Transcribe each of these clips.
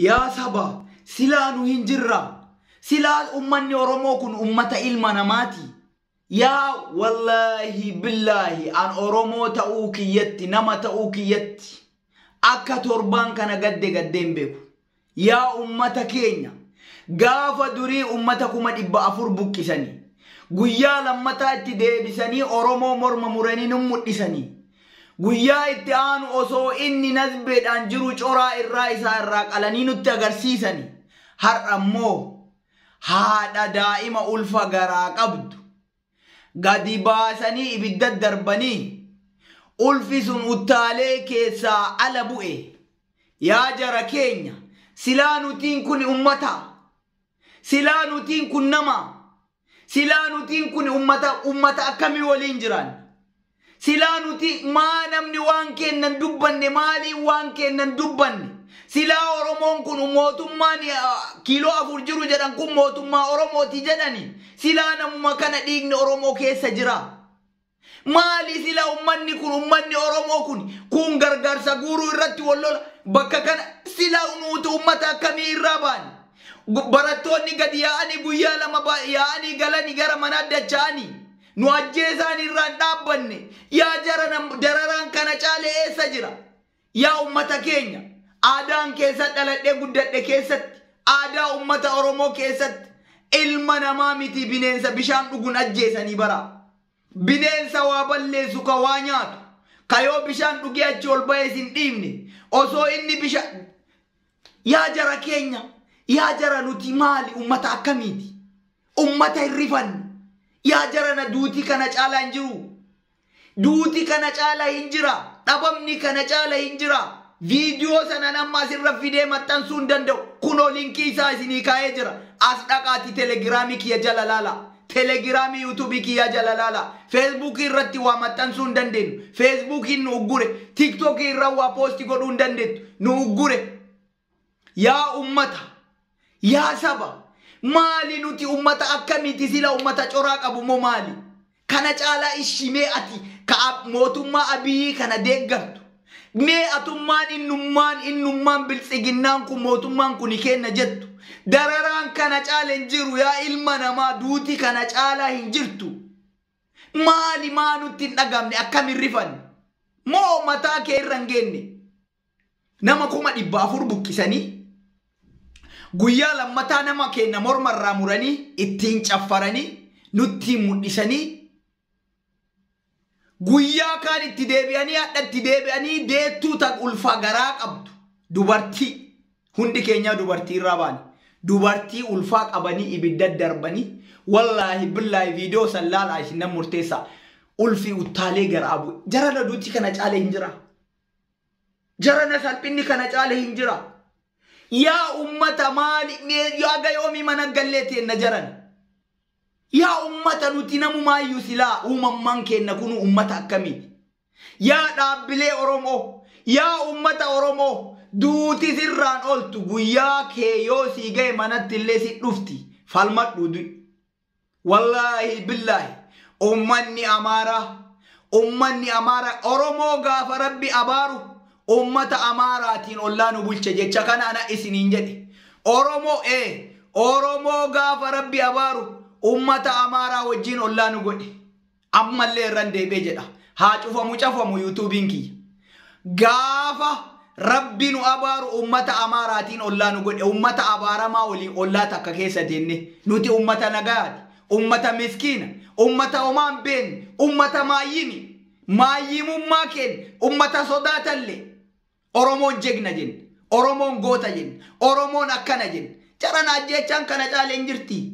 Yaa saba, silaa nu hin jirra. Silaa ummanni Oromoo kun ummata ilma namaati. Yaa wallaahi billaahi, an Oromoo ta'uu kiyyatti, nama ta'uu kiyyatti akka torbaan kana gadde gaddee hin beeku. Yaa ummata keenya, gaafa durii ummata 400,000 buqqisanii, guyyaa lammataa itti deebisanii Oromoo morma muranii nu mul'isanii, guyyaa itti aanu osoo inni nasbeedhaan jiru coraa irraa isaa irraa qalanii nutti agarsiisanii, har'a immoo haadha daa'ima ulfa garaa qabdu gadi baasanii ibidda darbanii ulfi sun uttaalee keessaa ala bu'e. Yaa jara keenya, silaa nutiin kun ummata, silaa nutiin kun nama, silaa nutiin kun ummata akkamii waliin jiran? Silaa nuti maa namni waan kennan dubbanne, maaliin waan kennan dubbanne? Silaa Oromoon kun mootummaan kiiloo 4 jiru jedhan kun mootummaa Oromooti jedhani, silaa namuma kana dhiigni Oromoo keessa jira. Maali sila ummanni kun, ummanni Oromoo kun gargaarsa guuruu irratti wal lola bakka kana, sila nuti ummata akkamii irraa baane? Barattoonni gadi yaa'anii guyyaa 2 yaa'anii galanii gara manaa dacha'anii nu ajjeesaan irraa hin dhaabbanne. Yaa jara, dararaan kana caale eessa jira? Yaa ummata keenya, aadaan keessa dhaladhee guddadhe keessatti, aadaa ummata Oromoo keessatti ilma namaa miti bineensa bishaan dhuguun ajjeesanii bara. Bineensa waa balleessu, ka waa nyaatu, ka yoo bishaan dhugee achi ol ba'ee hin dhiibne osoo inni bishaan. Yaa jara keenya, yaa jara, nuti maali, ummata akkamiiti? Ummata hin rifanne. Yaa jara na, duutii kana caalaa hin jiru. Duutii kana caalaa hin jira. Dhabamni kana caalaa hin jira. Viidiyoo sanan amma asirra fidee maxxansuu hin danda'u. Kunoo linkii isaa isinii kaa'ee jira. As dhaqaati Telegiraamii kiyya jala laala. Telegiraamii Yuutuubii kiyya jala laala. Feesbuukii irratti waa maxxansuu hin dandeenyu. Feesbuukiin nu uggure. Tiiktookii irra waa post godhuu hin dandeettu. Nu uggure. Yaa ummata, yaa saba, maali nuti ummata akkamiiti sila? Ummata coraa qabu moo maali? Kana caalaa ishimee ati ka mootummaa Abiyyi kana deeggartu. Mee atummaan innummaan biltsiginnaan kun mootummaan kun kenna jettu. Dararaan kana caala hin jiru, yaa ilma namaa, duuti kana caalaa hin jirtu. Maali maa nutti hin dhagamne, akkam hin rifanne? Moo mataa kee irra hin geenne? Nama 400,000 buqqisanii guyyaa lammataa nama keenya morma irraa muranii ittiin caffaranii nutti mul'isanii, guyyaa kaan itti deebi'anii, hadha itti deebi'anii deettuu tan ulfa garaa qabdu, dubartii, hundi keenyaa dubartii irraa baane, dubartii ulfaa qabanii ibidda darbanii. Wallaahi billaahi, viidiyoo san laalaa, isin nan murteessaa, ulfi uttaalee garaa bu'e. Jarana, duuti kana caale hin jira. Jarana, salphinni kana caale hin jira. Yaa ummata, maali yaa yoomii mana gallee teenna jarana? Yaa ummata, nuti namumaayyuu silaa uumammaan keenya kun ummata akkamiiti? Yaa dhaabbilee Oromoo, yaa ummata Oromoo, duuti sirraan oltu. Guyyaa kee yoo sii ga'e manatti illee si dhufti, falmadhu, du'i. Wallaahi billaahi, ummanni Amaaraa Oromoo gaafa Rabbi abaaru ummata Amaaraatiin ollaa nu bulche jecha kana ana isiniin jedhe. Oromoo Oromoo gaafa Rabbi abaaru ummata Amaaraa wajjin ollaa nu godhe. Ammallee irran deebi'ee jedha. Haa cufamu cafamu Yuutuubiin kiyya. Gaafa Rabbi nu abaaru ummata Amaaraatiin ollaa nu godhe. Ummata abaaramaa waliin ollaa takka keessa deenne. Nuti ummata nagayaati. Ummata miskiina. Ummata homaa hin beekne. Ummata maayyimi. Maayyimummaa keenya. Ummata sodaatallee. Oromoon jegna jenna. Oromoon goota jenna. Oromoon akkana jenna. Jarana, ajjeechaan kana caale hin jirti.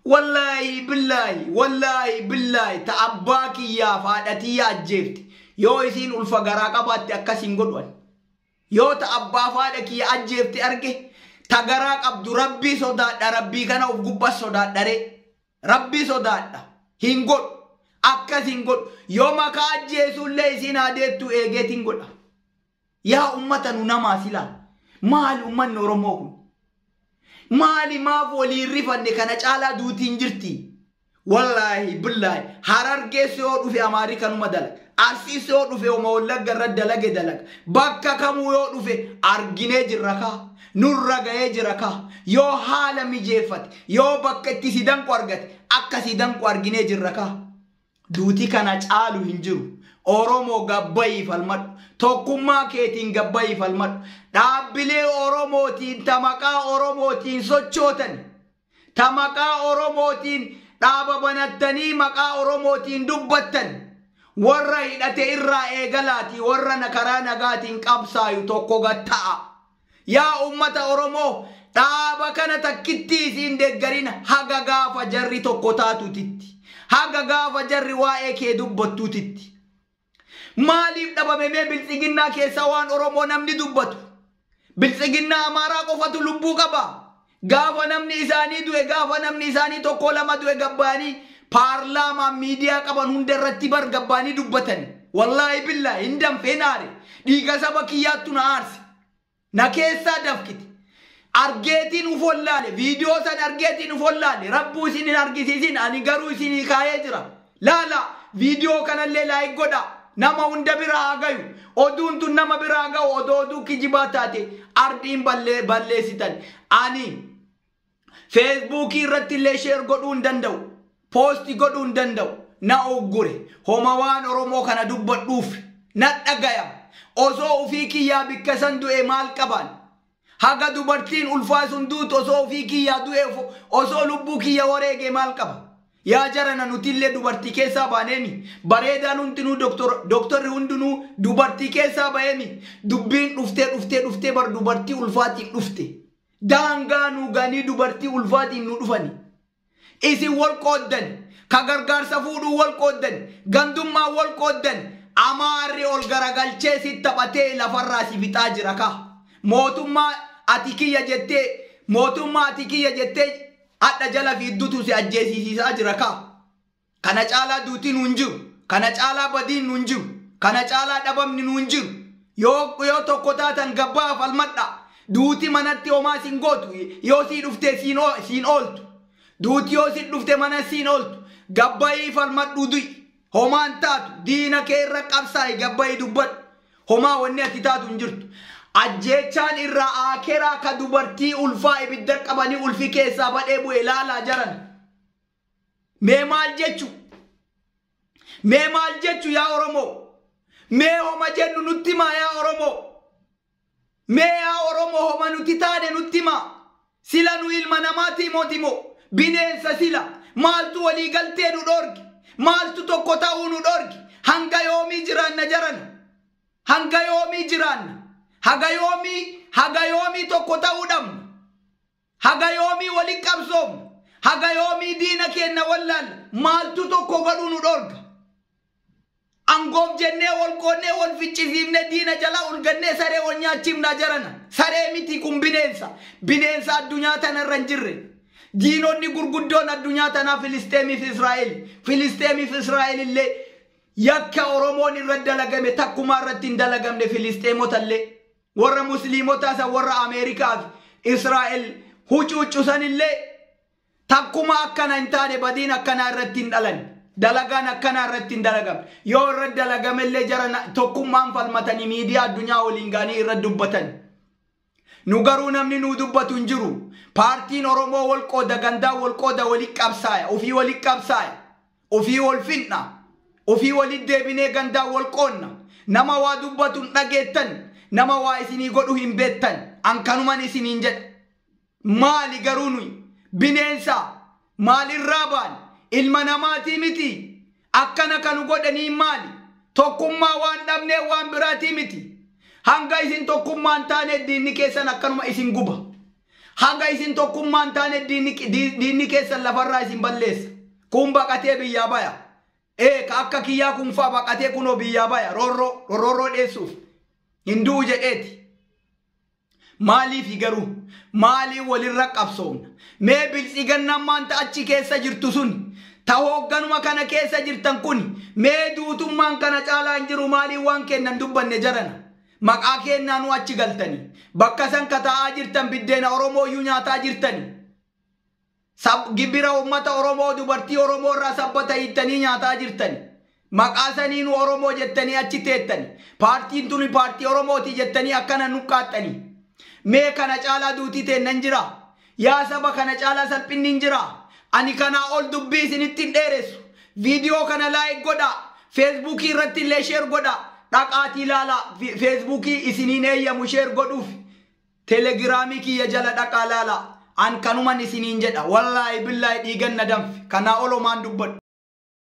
Wallaahi billaahi, wallaahi billaahi, ta abbaa kiyyaaf haadha tiyya ajjeefte yoo isiin ulfa garaa qabaatte akkas hin godhan. Yoo ta abbaaf haadha kiyya ajjeefte arge ta garaa qabdu, Rabbii sodaadha, Rabbii kana of gubbas sodaadha ree. Rabbii sodaadha. Hin godhu. Akkas hin godhu. Yoo makaa ajjeesullee isiin haa deettu eegeetiin godha. Yaa ummata, nu namaa silaa? Maali ummanni Oromoo kun? Maali, maaf waliin rifanne? Kana caalaa duutiin jirti. Wallaahi billaahi, Harargeessi yoo dhufe Amaarii kanuma dalaga. Arsiis yoo dhufe homa Wallagga irra dalage dalaga. Bakka kamuu yoo dhufe arginee jirra kaa. Nurra ga'ee jira kaa. Yoo haala mijeeffate, yoo bakka itti si danqu argate, akka si danqu arginee jirra kaa. Duuti kana caalu hin jiru. Oromoo gabbayii falmadhu. Tokkummaa keetiin gabbayii falmadhu. Dhaabbilee Oromootiin ta maqaa Oromootiin sochootan. Ta maqaa Oromootiin dhaaba banattanii maqaa Oromootiin dubbattan. Warra hidhate irraa eegalaati warra karaa nagaatiin qabsaayu tokko gatta'a. Yaa ummata Oromoo, dhaaba kana takkitti isiin deeggarina haga gaafa jarri tokko taatutitti. Haga gaafa jarri waa'ee kee dubbattuutitti. Maaliif dhabame mee biltsiginnaa keessa waan Oromoo namni dubbatu? Biltsiginnaa Amaaraa qofatu lubbuu qaba. Gaafa namni isaanii du'e, gaafa namni isaanii tokko lama du'e gabbaanii paarlaamaa miidiyaa qaban hunda irratti bar gabbaanii dubbatan. Wallaahi billaahi hin danfee naare. Dhiiga saba kiyyaattu na aarse. Na keessaa dafkite. Argeetiin uf wallaale. Viidiyoo san argeetiin uf wallaale. Rabbuu isin hin argisiisin. Ani garuu isinii kaayee jira. Laala viidiyoo kanallee like godha. Nama hunda bira haa gayu. Oduun tun nama bira haa gahu. Odoo oduu kijibaa taate ardiin balleessitan. Ani Feesbuukii irratti illee share godhuu hin danda'u. Post godhuu hin danda'u. Na uggure. Homa waan Oromoo kana dubbadhuuf na dhagaya. Osoo ofii kiyyaa bikka san du'e maal qabaan? Haga dubartiin ulfaa sun duutu osoo ofii kiyyaa du'e, osoo lubbuu kiyya wareege maal qaba? Yaa jarana, nutillee dubartii keessaa baaneemi. Bareedaan hundinuu, doktorri hundinuu dubartii keessaa ba'eemi. Dubbiin dhuftee dhuftee dhuftee bar dubartii ulfaatiin dhufte. Daangaa nu ganii dubartii ulfaatiin nu dhufani. Isin wal qooddan, ka gargaarsa fuudhuu wal qooddan, gandummaa wal qooddan, Amaarri ol garagalchee si taphatee lafarraa si fixaa jira ka. Mootummaa ati kiyya jettee, mootummaa ati kiyya jettee hadha jala fiiddutu si ajjeesisiisaa jira ka. Kana caalaa duutiin nun jiru. Kana caalaa badiin nun jiru. Kana caalaa dhabamni nun jiru. Yoo tokko taatan gabbaa falmadha. Duuti manatti homaa siin gootu. Yoo sii dhuftee siin ooltu. Duuti yoo siin dhufte mana siin ooltu. Gabbayii falmadhu du'i. Homaan taatu diina kee irra qabsaa'i, gabbayii dubbadhu. Homaa wanni ati taatu hin jirtu. Ajjeechaan irraa aakeraa ka dubartii ulfaa ibidda qabanii ulfi keessaa badhee bu'e laalaa jaran. Mee maal jechu? Mee maal jechu yaa Oromoo? Mee homa jennu nutti himaa yaa Oromoo? Mee yaa Oromoo, homa nuti taane nutti himaa? Sila nu ilma namaati moo bineensa sila? Maaltu walii galtee nu dhorki? Maaltu tokko ta'uu nu dhorki? Hanga yoomii jiraanna jaran? Hanga yoomii jiraanna? Haga yoomii, haga yoomii tokko ta'uu dhabna? Haga yoomii waliin qabsoomna? Haga yoomii diina keenya wallaalla? Maaltu tokko godhuu nu dhorga? Angoof jennee wal qoonnee wal ficcisiifnee diina jala ol gannee saree wal nyaachifna jarana. Saree miti kun, bineensa. Bineensa addunyaa tanarra hin jirre. Diinonni gurguddoon addunyaa tanaa Filisteemiif Israa'el. Filisteemiif Israa'el illee yakka Oromoon irra dalagame takkumaa irratti hin dalagamne Filisteemota illee. Warra Musliimotaa isa warra Ameerikaa fi Israa'el hucuuccusan illee takkuma akkana hin taane, badiin akkanaa irratti hin dhalan. Dalagaan akkanaa irratti hin dalagamne. Yoo irra dalagame illee jara tokkummaan falmatanii miidiyaa addunyaa waliin ga'anii irra dubbatan. Nu garuu namni nuu dubbatu hin jiru. Paartiin Oromoo wal qooda, gandaa wal qooda, walii qabsaaya. Ofii walii qabsaaya. Ofii wal finna. Ofii walit deebinee gandaa wal qoonna. Nama waa dubbatu hin dhageettan. Nama waa isinii godhu hin beettan. An kanuman isiniin jedha. Maali garuu nuyi? Bineensa maalirraa baan? Ilma namaatii miti. Akkana kanu godhanii maali? Tokkummaa waan dhabnee waan biraatii miti. Hanga isin tokkummaa hin taane diinni keessan akkanuma isin guba. Hanga isin tokkummaa hin taane diinni keessan lafarraa isin balleessa. Kun baqatee biyyaa baya. Ee, ka akka kiyyaa kun faa baqatee kunoo biyyaa baya. Roorroo roorroo dheessuuf. Hin du'u jedheeti. Maaliif garuu? Maaliif walirra qabsoomna? Mee biltsigannaan maanta achi keessa jirtu sun, ta hoogganuma kana keessa jirtan kun, mee duutummaan kana caalaa hin jiru, maaliif waan kennan dubbanne jarana? Maqaa kennaanuu achi galtanii. Bakka san kataa'aa jirtan biddeena Oromoo iyyuu nyaataa jirtani. Gibira uummata Oromoo, dubartii Oromoo irraa sabbata hiittanii nyaataa jirtani. Maqaa saniinuu Oromoo jettanii achi teettani. Paartiin tuni paartii Oromooti jettanii akkana nuqqaaxxani. Mee kana caalaa duutii teennan jira. Yaa saba, kana caalaa salphinni hin jira. Ani kanaa ol dubbii isinitti hin dheeressu. Viidiyoo kana like godhaa. Feesbuukii irratti illee share godhaa. Dhaqaatii ilaalaa. Feesbuukii isiniin eeyyamu share godhuuf. Telegiraamii kiyya jala dhaqaa ilaalaa. An kanuman isiniin jedha. Wallaahi billaahi, dhiigan na danfe. Kanaa ol homaan dubbadhu.